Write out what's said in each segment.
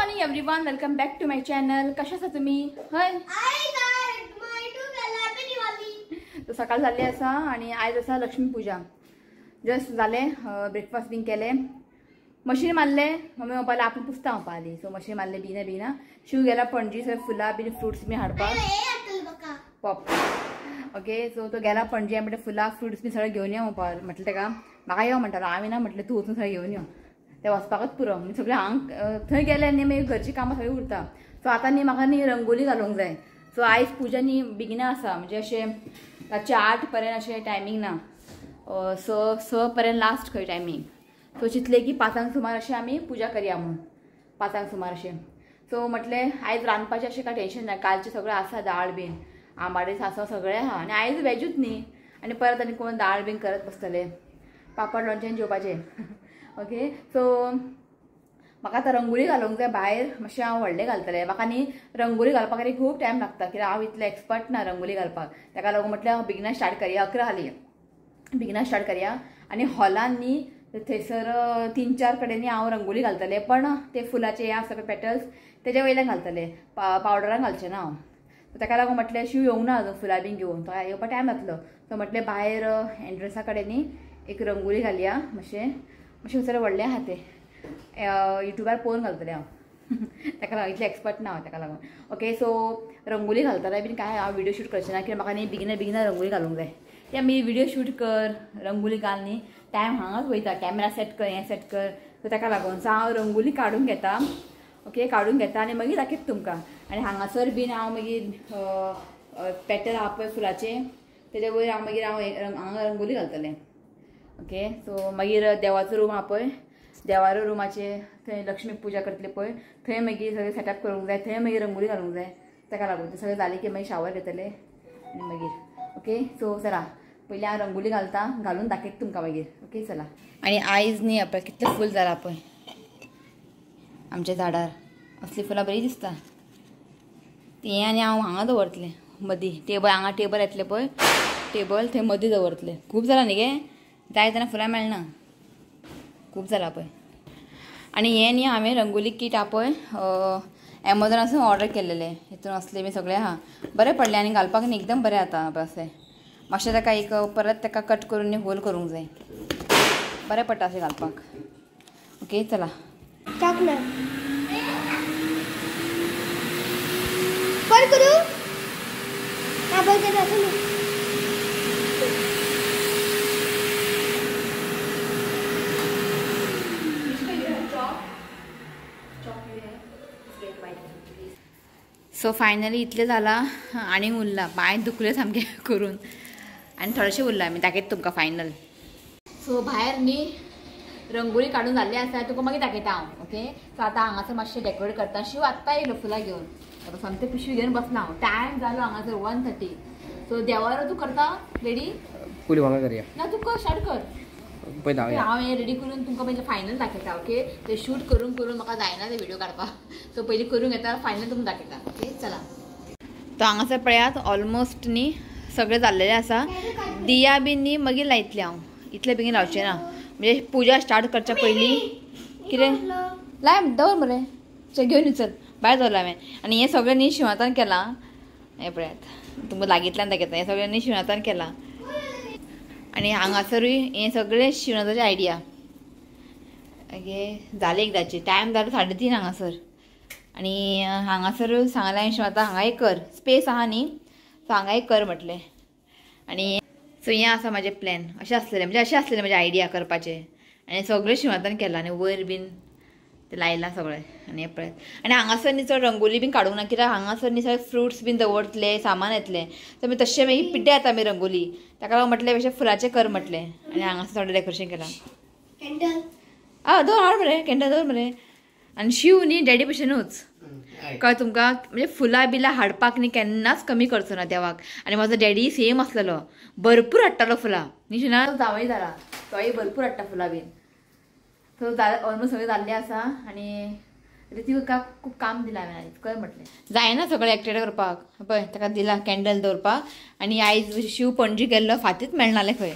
Morning everyone, welcome back to my channel. कशा आसा तुमी? हय, तो सकाळ जाल्ली आसा आनी आयज आसा लक्ष्मी पूजा. जस्ट जालें, ब्रेकफास्ट बीन केलें, मशीन मारलें. मम्मी पप्पाला आपूण पुसता म्हणपा आली, सो मशीन मारलें बेगिना बेगिना. शिव गेला पणजी सगळे फुलां बीन फ्रुट्स बीन हाडपाक, पॉप. ओके, सो तो गेला पणजी म्हणटा फुलां फ्रुट्स बीन सगळें घेवन यो म्हणपा म्हटलें ताका. म्हाका यो म्हणटालो, हांवें ना म्हटलें तूं वचून सगळें घेवन यो, तें वचपाकच पुरो. म्हणजे सगळें हांग थंय गेलें न्ही मागीर घरचीं कामां सगळीं उरता. सो आतां न्ही म्हाका न्ही रंगोली घालूंक जाय. सो आयज पुजा न्ही बेगिना आसा, म्हणजे अशें रातचें 8 पर्यंत अशें टायमींग ना, 6 पर्यंत लास्ट खंय टायमींग. सो चिंतलें की 5 सुमार अशें आमी पुजा करया म्हूण, 5 सुमार अशें. सो म्हटलें आयज रांदपाचें अशें कांय टेंशन ना, कालचें सगळें आसा, दाळ बीन आंबाडे सांसव सगळें आहा आनी आयज वेजूच न्ही, आनी परत आनी कोण दाळ बीन करत बसतले, पापड लोणचें जेवपाचें. ओके, सो म्हाका आतां रंगोली घालूंक जाय भायर, मातशें हांव व्हडलें घालतलें. म्हाका न्ही रंगोली घालपाक न्ही खूब टायम लागता, कित्याक हांव इतलें एक्सपर्ट ना रंगोली घालपाक. ताका लागून म्हटलें हांव बेगिना स्टार्ट करया, 11 हाली बेगिना स्टार्ट करया. आनी हॉलान न्ही थंयसर 3-4 कडेन न्ही हांव रंगोली घालतलें, पण ते फुलाचे हे आसता पळय पेटल्स तेजे वयल्यान घालतलें, पावडरान घालचें ना हांव. ताका लागून म्हटलें शिव येवंक ना अजून फुलां बीन घेवन, तो येवपा टायम जातलो. सो म्हटलें भायर एंट्रन्सा कडेन न्ही एक रंगोली घालया, मातशें मातशें सगळें व्हडलें आहा तें युट्यूबार पळोवन घालतलें हांव. ताका लागून इतलें एक्सपर्ट ना हांव, ताका लागून. ओके, सो रंगोली घालतलें बीन कांय हांव व्हिडियो शूट करचें ना, कित्याक म्हाका न्ही बेगिना बेगिना रंगोली घालूंक जाय. ते आमी व्हिडियो शूट कर रंगोली घाल न्ही टायम हांगाच वयता, कॅमेरा सेट कर, हें सेट कर, सो ताका लागून. सो हांव रंगोली काडून घेता, ओके, काडून घेता आनी मागीर दाखयता तुमकां. आनी हांगासर बीन हांव मागीर पेटल आहा पळय फुलाचें, तेजे वयर हांव मागीर हांव हांगा रंगोली घालतलें. ओके, सो मागीर देवाचो रूम आहा पळय, देवारो रुमाचे थंय लक्ष्मी पुजा करतले पळय, थंय मागीर सगळें सेटअप करूंक जाय, थंय मागीर रंगोली घालूंक जाय. ताका लागून तें सगळें जालें की मागीर शावर घेतले आनी मागीर ओके. सो चला पयलीं हांव रंगोली घालता, घालून दाखयता तुमकां मागीर. ओके चला. आनी आयज न्ही पळय कितलें फूल जालां पळय आमच्या झाडार, असलीं फुलां बरीं दिसता. तें आनी हांव हांगा दवरतलें मदीं टेबल, हांगा टेबल येतलें पळय, टेबल थंय मदीं दवरतलें. खूब जालां न्ही गे, जाय तेन्ना फुलां मेळना, खूब जालां पळय. आनी हें न्ही हांवें रंगोली किट आहा पळय एमेझॉनासून ऑर्डर केलेलें, हितून असलें बी सगळें आहा, बरें पडलें आनी घालपाक न्ही एकदम बरें जाता. अशें मातशें ताका एक परत ताका कट करून न्ही होल करूंक जाय, बरें पडटा अशें घालपाक. ओके चला. सो फायनली इतलें जालां आनी उरलां, पांय दुखले सामके करून आनी थोडेशें उरलां, आमी दाखयता तुमकां फायनल. सो भायर न्ही रंगोली काडून जाल्ली आसा, तुका मागीर दाखयता हांव. ओके, सो आतां हांगासर मातशें डेकोरेट करता. शिव आत्तां येयलो फुलां घेवन, आतां सामकें पिशवी घेवन बसला हांव. टायम जालो हांगासर 1:30. सो देवारो तूं करता रेडी? ना तूं कर, स्टार्ट कर. हांव हें रेडी करून तुमकां पयलीं फायनल दाखयता. ओके, ते शूट करून करून म्हाका जायना ते व्हिडियो काडपाक, सो पयलीं करून घेता, फायनल तुमकां दाखयता. ओके चला. तो हांगासर पळयात ऑलमोस्ट न्ही सगळें जाल्लेलें आसा. दिया बीन न्ही मागीर लायतलें हांव, इतलें बेगीन लावचें ना, म्हणजे पुजा स्टार्ट करच्या पयलीं. कितें लाय दवर मरे, चल घेवन चल भायर दवरलां हांवें. आनी हें सगळें न्ही शिवनाथान केलां, हें पळयात तुमकां लागींतल्यान दाखयता, हें सगळें न्ही शिवनाथान केलां. आनी हांगासरूय हें सगळें शिवनाथाचें आयडिया. ओके जालें एकदांचें, टायम जालो 3:30 हांगासर. आनी हांगासर सांगलें हांवें शिवनाथा हांगा एक कर, स्पेस आहा न्ही, सो हांगा एक कर म्हटलें. आनी सो हें आसा म्हाजें प्लॅन, अशें आसलेलें, म्हणजे अशें आसलेलें म्हाजें आयडिया करपाचें. आनी सगळें शिवनाथान केलां आनी वयर बीन तें लायलां सगळें. आनी हें पळयात. आनी हांगासर न्ही चड रंगोली बीन काडूंक ना, कित्याक हांगासर न्ही सगळें फ्रुट्स बीन दवरतलें, सामान येतलें, सो मागीर तशें मागीर पिड्ड्यार येता मागीर रंगोली. ताका लागून म्हटलें अशें फुलाचें कर म्हटलें. आनी हांगासर थोडें डेकोरेशन केलां. आं दवर हाड मरे कॅन्डल दवर मरे. आनी शिव न्ही डॅडी भशेनूच कळ्ळें तुमकां, म्हणजे फुलां बिलां हाडपाक न्ही केन्नाच कमी करचो ना देवाक. आनी म्हाजो डॅडी सेम आसलेलो, भरपूर हाडटालो फुलां न्ही शिना, जावंय जाला तोय भरपूर हाडटा फुलां बीन. सो ऑलमोस्ट सगळें जाल्लें आसा. आनी ऋतिका खूब काम दिलां हांवें आयज, कर म्हटलें जायना सगळें एकटें करपाक. पळय ताका दिलां कॅन्डल दवरपाक. आनी आयज शिव पणजी गेल्लो, फांतीच मेळनालें खंय,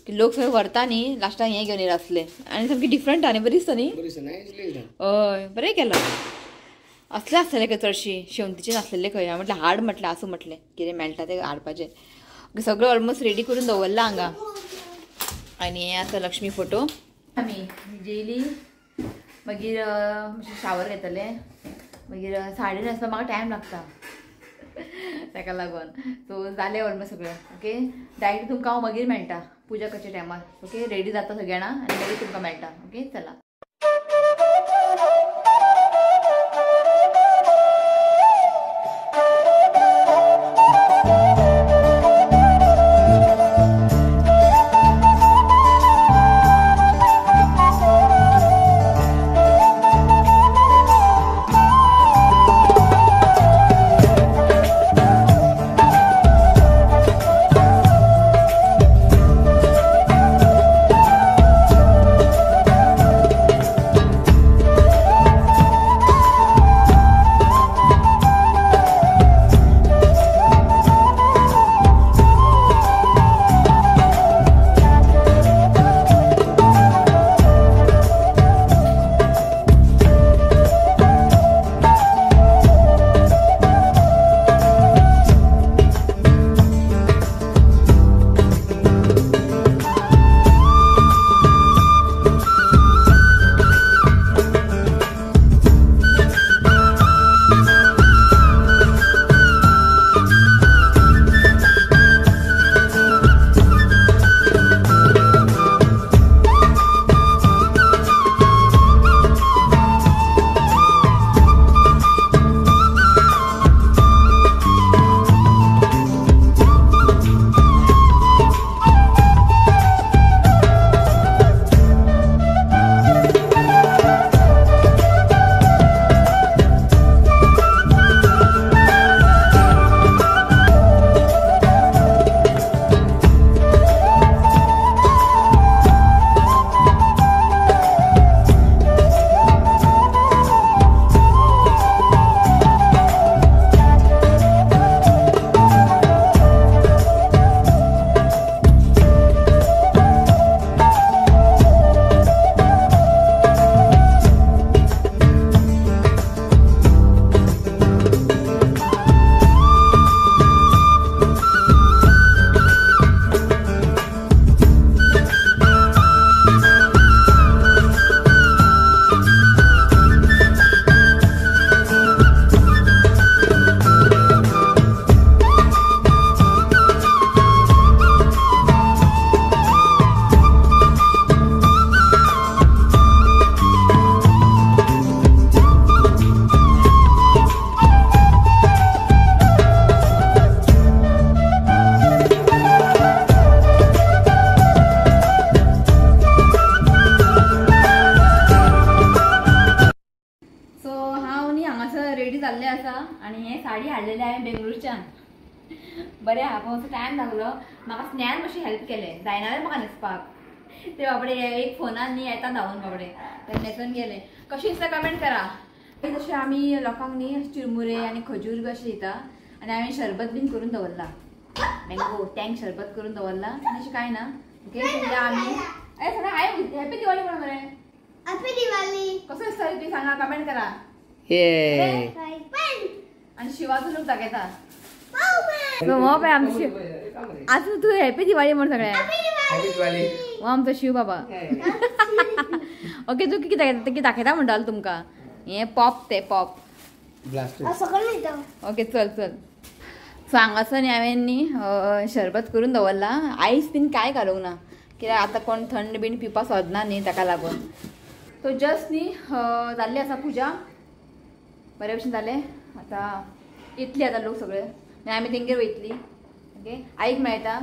लोक सगळे व्हरता न्ही लास्टाक हें घेवन येयला आसले आनी सामकी डिफरंट आनी बरी दिसता न्ही. हय बरें केलां. असले आसतले खंय चडशी शेवंतीचे नासलेले खंय. म्हटलें हाड म्हटलें आसूं म्हटलें कितें मेळटा तें हाडपाचें. सगळें ऑलमोस्ट रेडी करून दवरलां हांगा. आनी हें आसा लक्ष्मी फोटो. आमी जेयली मागीर शावर घेतले, मागीर साडी न्हेसपाक म्हाका टायम लागता ताका लागून. सो जालें ऑलमोस्ट सगळें. ओके डायरेक्ट तुमकां हांव मागीर मेळटा पुजा करच्या टायमार. ओके रेडी जाता सगळ्यांना आनी मागीर तुमकां मेळटा. ओके चला. आनी हे साडी हाडलेले हांवें बेंगळुरच्यान. बरें आहा पूण असो टायम लागलो म्हाका. स्नेहान मातशें हेल्प केलें, जायना म्हाका न्हेसपाक. ते बाबडे एक फोनान न्ही येता धांवून बाबडे ते न्हेसून गेले. कशी दिसता कमेंट करा. जशें आमी लोकांक न्ही चिरमुरे आनी खजूर बी अशें दिता आनी हांवें शरबत बीन करून दवरला, मँगो टँक शरबत करून दवरला आनी अशें कांय ना. ओके सगळ्या आमी अरे सगळ्या हाय हॅपी दिवाळी म्हणून मरे. हॅपी दिवाळी कसो दिसता तुमी सांगा कमेंट करा. आनी शिवाचो लूक दाखयता. हो पळय आमचो शिव. आजून तूं हॅपी दिवाळी म्हण सगळ्यांक. हो आमचो शिव बाबा. ओके तूं कितें दाखयता कितें दाखयता म्हणटालो तुमकां. हें पॉप ते पॉप. ओके चल चल. सो हांगासर न्ही हांवें न्ही शरबत करून दवरला. आयस बीन कांय घालूंक ना कित्याक आतां कोण थंड बीन पिवपाक सोदना न्ही ताका लागून. सो जस्ट न्ही जाल्ली आसा पुजा बरे भशेन जालें. आतां येतली आतां लोक सगळे मागीर आमी तेंगेर वयतली. ओके आईक मेळटा.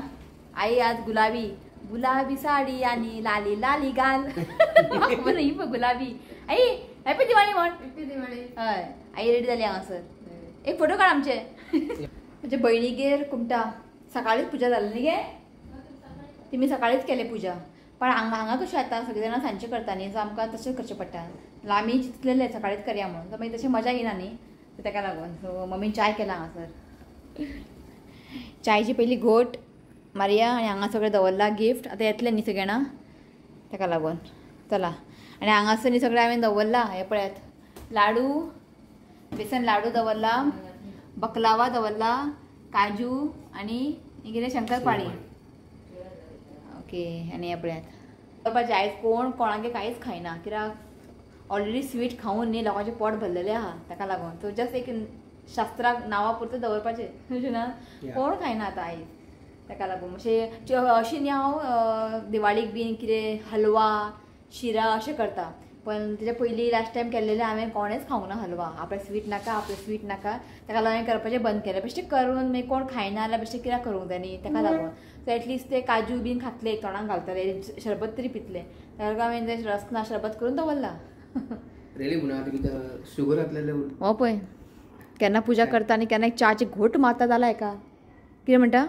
आई आज गुलाबी गुलाबी साडी आनी लाली लाली गाल. ही पळय गुलाबी. आई हॅपी दिवाळी म्हण. हॅपी दिवाळी. हय आई रेडी जाली हांगासर. एक फोटो काड आमचे. म्हजे भयणीगेर कुमटा सकाळीच पुजा जाली न्ही गे. तिमी सकाळीच केले पुजा. पण हांगा हांगा कशें जाता सगळीं जाणां सांजचें करता न्ही, सो आमकां तशें करचें पडटा. आमी चिंतलेलें सकाळीच करया म्हणून, सो मागीर तशें मजा येना न्ही ताका लागून. सो मम्मीन चाय केला हांगासर. चायची पयली घोट मारया आनी हांगा सगळें दवरलां गिफ्ट. आतां येतलें न्ही सगळें जाणां ताका लागून. चला आनी हांगासर न्ही सगळें हांवें दवरलां. हें पळयात लाडू, बेसन लाडू दवरला, बकलावा दवरला, काजू आनी कितें शंकरपाळी. ओके आनी हें पळयात दवरपाचें. आयज कोण कोणागे कांयच खायना कित्याक ऑलरेडी स्वीट खावन न्ही लोकांचें पोट भरलेलें आहा ताका लागून. सो जस्ट एक शास्त्राक नांवा पुरतें दवरपाचें अशें ना, कोण खायना आतां आयज ताका लागून. मातशें अशें न्ही हांव दिवाळीक बीन कितें हलवा शिरा अशें करता, पण तेच्या पयलीं लास्ट टायम केल्लेलें हांवें कोणेंच खावंक ना हलवा. आपलें स्वीट नाका, आपलें स्वीट नाका, ताका लागून हांवें करपाचें बंद केलें. बेश्टें करून मागीर कोण खायना जाल्यार बेश्टें कित्याक करूंक जाय न्ही ताका लागून. सो एटलिस्ट ते काजू बीन खातले, तोंडाक घालतले, शरबत तरी पितले, ताका लागून हांवें रसना शरबत करून दवरला. हो पळय केन्ना पुजा करता आनी केन्ना एक च्याचे घोट मारता जाला हेका. कितें म्हणटा?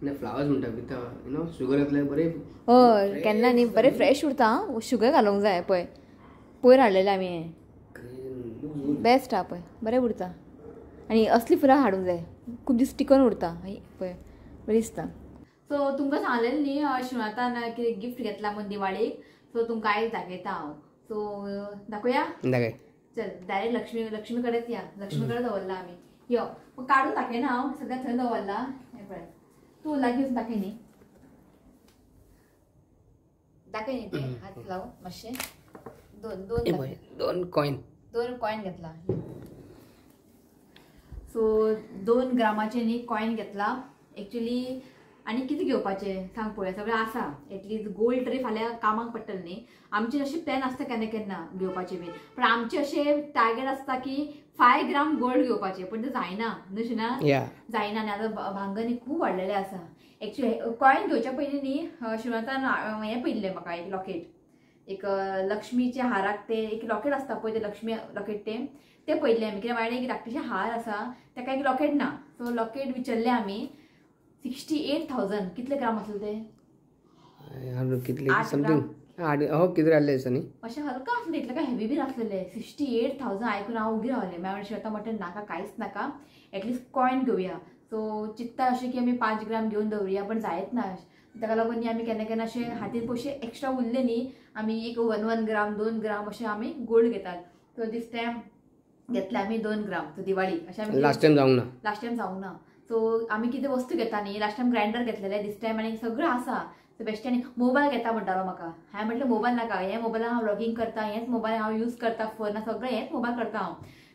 फ्लावर्स म्हणटा you know sugar घातल्यार बरें. हय केन्ना न्ही बरें फ्रेश उरता. शुगर घालूंक जाय. पळय पयर हाडलेलें आमी हें बेस्ट आहा पळय, बरें उरता. आनी असलीं फुलां हाडूंक जाय, खूब दीस टिकून उरता. पळय बरें दिसता. सो तुमकां सांगलेलें न्ही शिवनाथान कितें गिफ्ट घेतला म्हूण दिवाळीक, सो तुमकां आयज दाखयता हांव. सो दाखोवया? दाखय. चल डायरेक्ट लक्ष्मी लक्ष्मी कडेच या. लक्ष्मी कडेन दवरला आमी. यो काडून दाखयना हांव, सद्या थंय दवरला. हें पळय तूं लागीं वचून दाखय न्ही, दाखय न्ही ते हात लाव मातशें. दोन दोन दोन कॉयन, दोन कॉयन घेतला. सो 2 ग्रामाचे न्ही कॉयन घेतला एक्चुली. आनी कितें घेवपाचें सांग पळोवया, सगळें आसा. एटलिस्ट गोल्ड तरी फाल्यां कामाक पडटलें न्ही. आमचे अशे प्लॅन आसता केन्ना केन्ना घेवपाचे बीन, पण आमचे अशे टार्गेट आसता की 5 ग्राम गोल्ड घेवपाचे, पण ते जायना न्हय ना, जायना. आनी आतां भांगर न्ही खूब वाडलेलें आसा. एक्चुली कॉयन घेवच्या पयलीं न्ही शिवनाथान हें पयिल्लें म्हाका एक लॉकेट, एक लक्ष्मीच्या हाराक ते एक लॉकेट आसता पळय, ते लक्ष्मी लॉकेट ते ते पयिल्लें आमी. कित्याक माझ्या एक धाकटेशें हार आसा ताका एक लॉकेट ना, सो लॉकेट विचारलें आमी. 68,000 कितले ग्राम आसले ते? कितले समथिंग हो कितें आसले दिसा न्ही, अशें हलका आसलें, इतलें काय हेवी बीन आसलेलें. 68,000 आयकून हांव उगी रावलें. मागीर आतां म्हटलें नाका कांयच नाका, एटलिस्ट कॉयन घेवया. सो चिंत्ता अशें की आमी 5 ग्राम घेवन दवरुया, पण जायत ना. ताका लागून न्ही आमी केन्ना केन्ना अशें हातीन पयशे एक्स्ट्रा उरले न्ही, आमी एक 1 1 ग्राम 2 ग्राम अशें आमी गोल्ड घेतात. सो दीस टायम घेतले आमी 2 ग्राम. सो दिवाळी अशें आमी लास्ट टायम जावंक ना, लास्ट टायम जावंक ना. सो आमी कितें वस्तू घेता न्ही, लास्ट टायम ग्रायंडर घेतलेलें, दीस टायम आनी सगळें आसा. सो बेश्टें आनी मोबायल घेता म्हणटालो म्हाका. हांवें म्हटलें मोबायल नाका, हे मोबायलान हांव व्लॉगींग करता, हेच मोबायल हांव यूज करता, फोना सगळें हेच मोबायल करता हांव.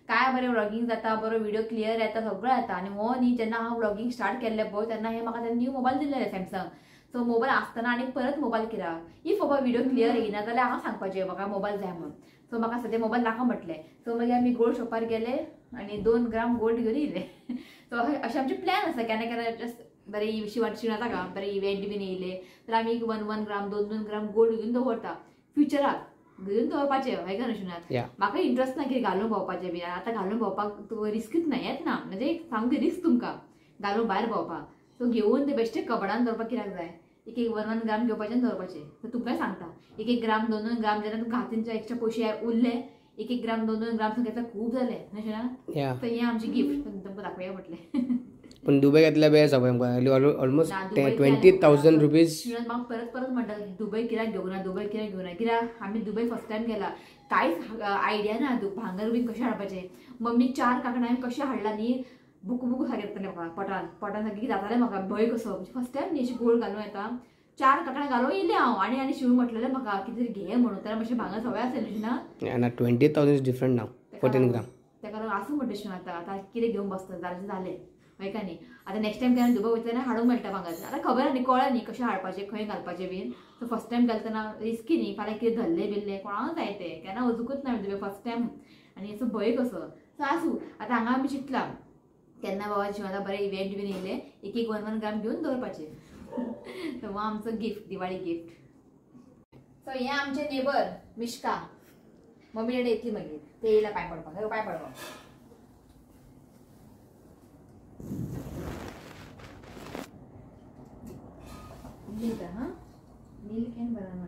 काय बरें व्लॉगींग जाता, बरो व्हिडिओ क्लियर येता, सगळें येता. आनी हो न्ही जेन्ना हांव व्लॉगींग स्टार्ट केल्लें पळय तेन्ना हें म्हाका न्यू मोबायल दिल्लें सॅमसंग. सो मोबायल आसतना आनी परत मोबायल कित्याक, if बाबा व्हिडिओ क्लियर येयना जाल्यार हांव सांगपाचें म्हाका मोबायल जाय म्हणून. सो म्हाका सद्या मोबायल नाका म्हटलें. सो मागीर आमी गोल्ड शॉपार गेले आनी 2 ग्राम गोल्ड घेवन येयले. सो अशें आमचें प्लॅन आसा. केन्ना केन्ना जस्ट बरें शिवनाथा का बरें इव्हेंट बीन येयले तर आमी 1 1 ग्राम 2 2 ग्राम गोल्ड घेवन दवरता फ्युचराक घेवन दवरपाचें. हय काय न्हू शिवनाथ? म्हाका इंट्रस्ट ना की घालून भोंवपाचें बीन. आतां घालून भोंवपाक रिस्कूच ना, येत ना, म्हणजे सामकी रिस्क तुमकां घालून भायर भोंवपाक. सो घेवन ते बेश्टे कपडान दवरपाक कित्याक जाय, एक एक 1 1 ग्राम घेवपाचें आनी दवरपाचें. सो तुमकांय सांगता 1 1 ग्राम 2 2 ग्राम जेन्ना तुमकां हातीन एक्स्ट्रा पयशे उरले, 1 1 ग्राम 2 2 ग्राम घेतल्यार खूब जालें न्हय शिवनाथ? सो हें आमचें गिफ्ट तुमकां दाखोवया म्हटलें. पण दुबय घेतल्यार बेस्ट आसा पळय आमकां, ऑलमोस्ट 20,000 रुपीज. म्हाका परत परत म्हणटा दुबय कित्याक घेवंक ना, दुबय कित्याक घेवंक ना, कित्याक आमी दुबय फर्स्ट टायम गेला, कांयच आयडिया ना भांगर बीन कशें हाडपाचें. मम्मी 4 कांकणां हांवें कशें हाडलां न्ही, बुकू बुकू सारकें जातालें म्हाका, पोटान पोटान सारकें जातालें म्हाका भंय कसो. फर्स्ट टायम न्ही अशी गोल्ड घालूं येता, 4 कांकणां घालून येयलें हांव. आनी आनी शिवू म्हटलेलें म्हाका कितें तरी घे म्हणून, तर मातशें भांगर सवय आसलें ना. 20,000 is different नाव, 14 ग्राम. ताका लागून आसूं म्हणटा शिवू, आतां आतां कितें घेवन बसता, जालें जालें हय काय न्ही. आतां नेक्स्ट टायम केन्ना दुबय वयता हाडूंक मेळटा भांगर. आतां खबर आहा न्ही, कळ्ळें न्ही कशें हाडपाचें, खंय घालपाचें बीन. सो फर्स्ट टायम घालतना रिस्की न्ही, फाल्यां कितें धरलें बिल्लें कोणाक जाय तें, केन्ना वचूंकच ना दुबय फर्स्ट टायम आनी असो भंय कसो. सो आसूं आतां हांगा आमी चिंतलां केन्ना बाबा शिवनाथा बरें इव्हेंट बीन येयले 1 1 1 1 ग्राम घेवन दवरपाचें. सो हो आमचो गिफ्ट, दिवाळी गिफ्ट. सो हें आमचें नेबर मिश्का, मम्मी डॅडी येतली मागीर, ते येयला पांय पडपाक, पांय पडपाक. मिल्क हां, मिल्क एंड बनाना.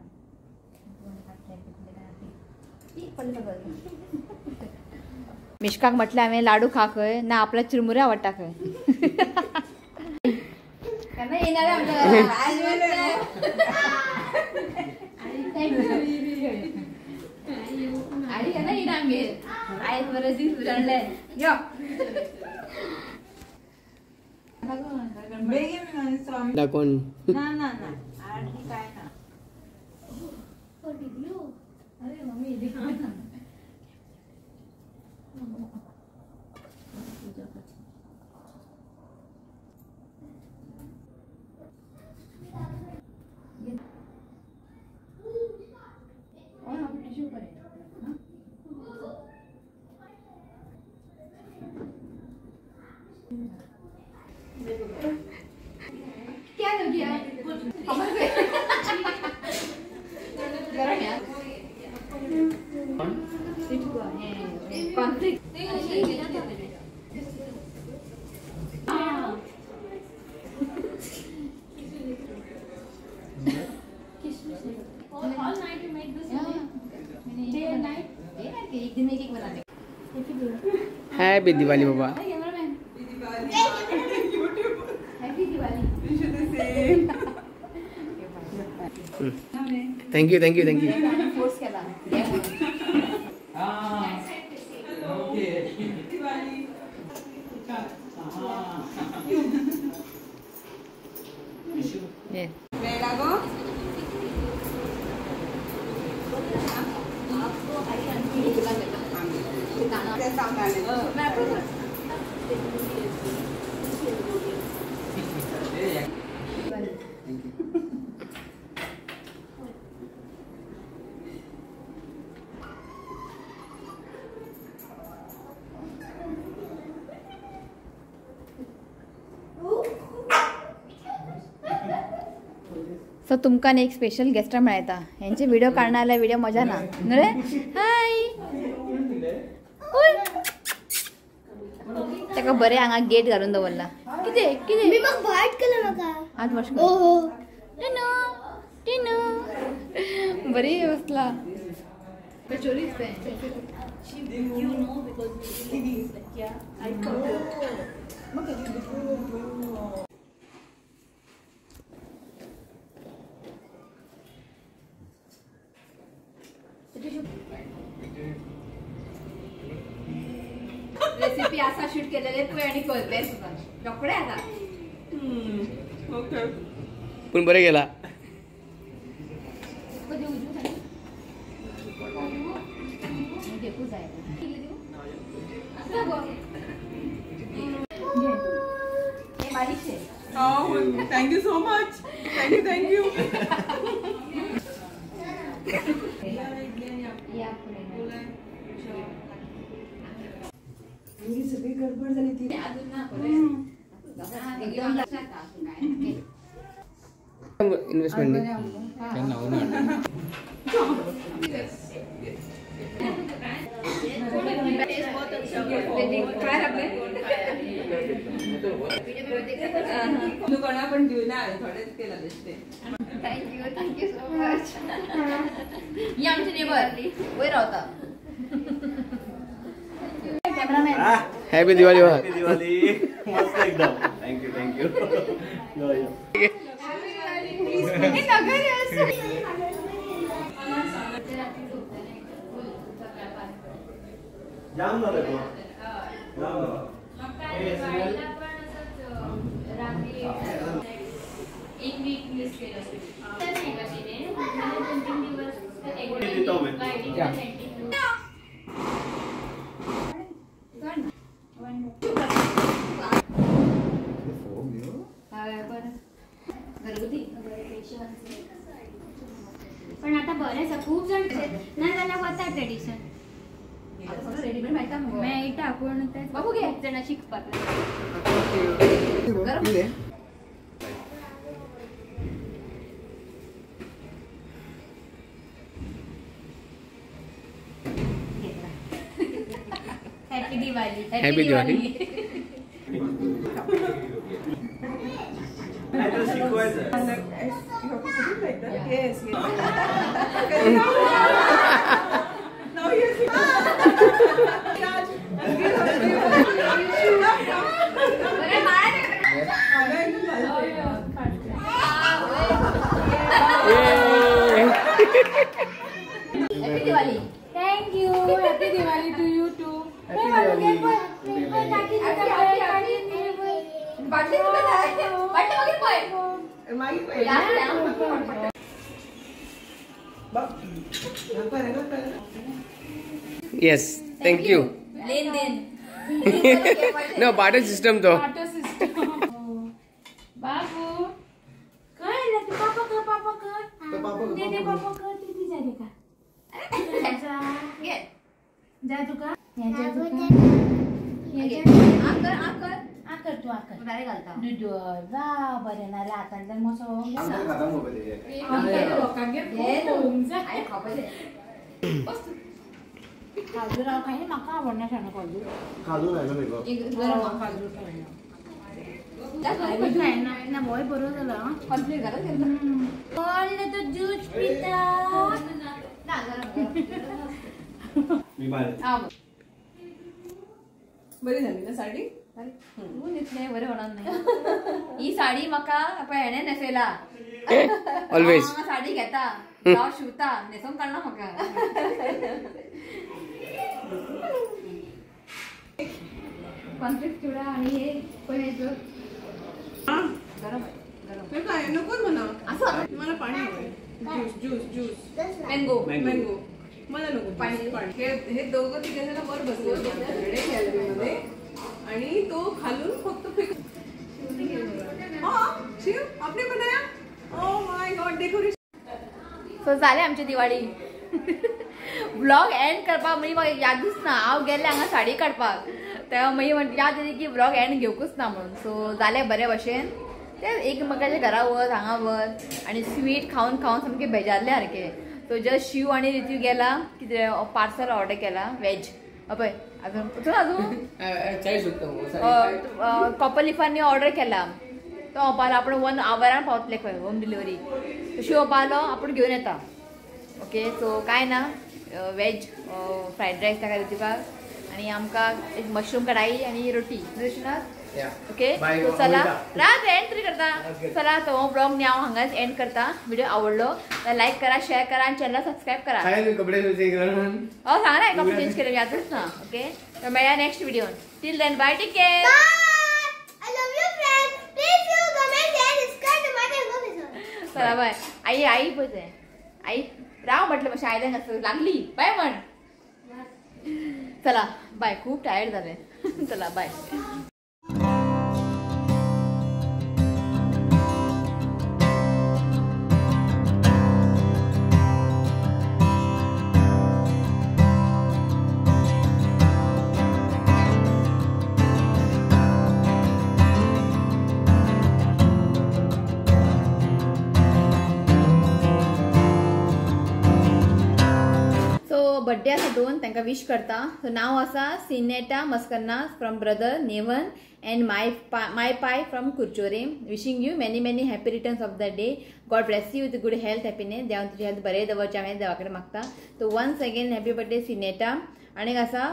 मिश्काक म्हटलें हांवें लाडू खा खंय ना, आपल्या चिरमुरे आवडटा खंय. केन्ना येणार आमच्या घरा. आणि केन्ना येणार आमगेर आयज बरें दीस उजळले यो दाखोवन ना ना ना आनी काय ना. अरे मम्मी क्या हो गया? एक दिन में केक बनाते. हैप्पी दिवाली बाबा. Happy Diwali. Thank you thank you thank you. Force केला. सो तुमकां एक स्पेशल गेस्ट मेळटा. हेंचे व्हिडिओ काडना जाल्यार व्हिडिओ मजा ना न्हू रे. हाय ताका बरें हांगा गेट घालून दवरला. कितें कितें मी मग भाट केलं म्हाका हात वॉश कर. ओहो टिनू टिनू बरी बसला. कचोरी रेसिपी असा शूट केलेले पळय आणि कर बेस्ट आसा रोखडे आसा. ओके पूण बरें गेला. Thank you so much. Thank you thank you. सगळी गडबड झाली ती. इन्व्हेस्टमेंट कोणा पण दिवना थोडेच केला दिसते. Thank you thank you so much. ही आमची नेबर वयर रावता. हॅपी दिवाळी. हॅपी दिवाळी. मस्त एकदम. Thank you thank you. यो यो. जाम झालं गो. जाम झालं. एक वीक मिस केलं. पण आता बरें आसा खूब जाण ना जाल्यार वता ट्रेडिशन रेडीमेड मेळटा मेळटा पूण तें बाबू घे खूब जाणां शिकपाक. Happy Diwali. Happy Diwali. Yes. Happy Diwali. Thank you. Happy Diwali to you too. Yes, thank you. No barter system तो बाबू काय तू पापा कर, पापा कर, दीदी पापा कर, दीदी जा का जा तुका आकर तू आकर दुदू वा बरें ना हातांतल्यान मोसो काजू हांव खायना, म्हाका आवडना शाणो काजू. काजू खायना काजू खायना ना, होय बरो जाला. तो ज्यूस पिता. बरी झाली ना साडी? इतलें बरें होणार नाही. ही साडी म्हाका पळय हेणें न्हेसयला. ऑलवेज साडी घेता, हांव शिवता, न्हेसोवंक काडना म्हाका. कॉर्नफ्लेक्स चिवडा आणि हे पळय गरम आहे, गरम. काय नकोच म्हणा, मला पाणी हवंय. Juice juice juice mango mango मला नको पाणी. हे दोघं तिघे जण वर बसले होते आमच्याकडे गॅलरीमध्ये आणि तो खालून फक्त फेक. हा शिव आपने बनाया. Oh my god decoration. So जाले आमची दिवाळी. ब्लॉग एंड करपाक म्हणजे म्हाका यादूच ना. हांव गेल्लें हांगा साडी काडपाक तेव्हा मागीर याद येली की ब्लॉग एंड घेवकूच ना म्हणून. सो जालें बरे भशेन. ते एकमेकाच्या घरा वच हांगा वच आनी स्वीट खावन खावन सामकें बेजारले सारकें. सो जस्ट शिव आनी रितू गेला कितें पार्सल ऑर्डर केला वेज. पळय अजून वचून अजून कॉपर लिफांनी ऑर्डर केला. तो म्हणपालो आपूण 1 आवरान पावतले खंय होम डिलिव्हरी. शिव म्हणपालो आपूण घेवन येता. ओके सो कांय ना, वेज फ्रायड रायस ताका रितिकाक आनी आमकां एक मशरूम कढाई आनी रोटी. ओके सो चला रात एंड तरी करता. चला तो हो ब्लॉग न्ही हांव हांगाच एंड करता. व्हिडिओ आवडलो जाल्यार लायक करा, शेअर करा आनी चॅनल सबस्क्रायब करा. कपडे हय सांगा ना, कपडे चेंज केले यादूच ना. ओके तर मेळया next video. Till then bye, take care. चला बाय. आई आई पळय आई राव म्हटलं मातशें आयल्यान आसत लागली बाय म्हण. चला बाय, खूब टायर्ड जालें. चला बाय. बड्डे आसा दोन, तांकां विश करता. सो नांव आसा Sineta Mascarenhas from brother Nevan and my pai from Curchorem. Wishing you many many happy returns of the day. God bless you with good health, happiness. देवान तुजी हेल्थ बरें दवरचें हांवें देवा कडेन मागता. So once again happy birthday Sineta. आनीक आसा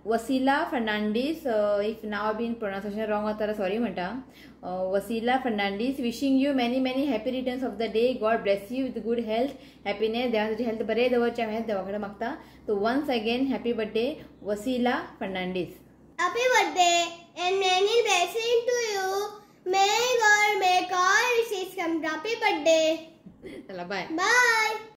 वसिला फर्नांडीस. If नांव बीन प्रोनाउन्सिएशन रॉंग जाता जाल्यार सॉरी म्हणटा. Wasila Fernandes wishing you many many happy returns of the day. God bless you with good health, happiness. देवान तुजी हेल्थ बरें दवरचें हांवें देवा कडेन मागता. So once again happy birthday Wasila Fernandes. Happy birthday and many blessing to you. May God make all wishes come. Happy birthday. चला बाय बाय.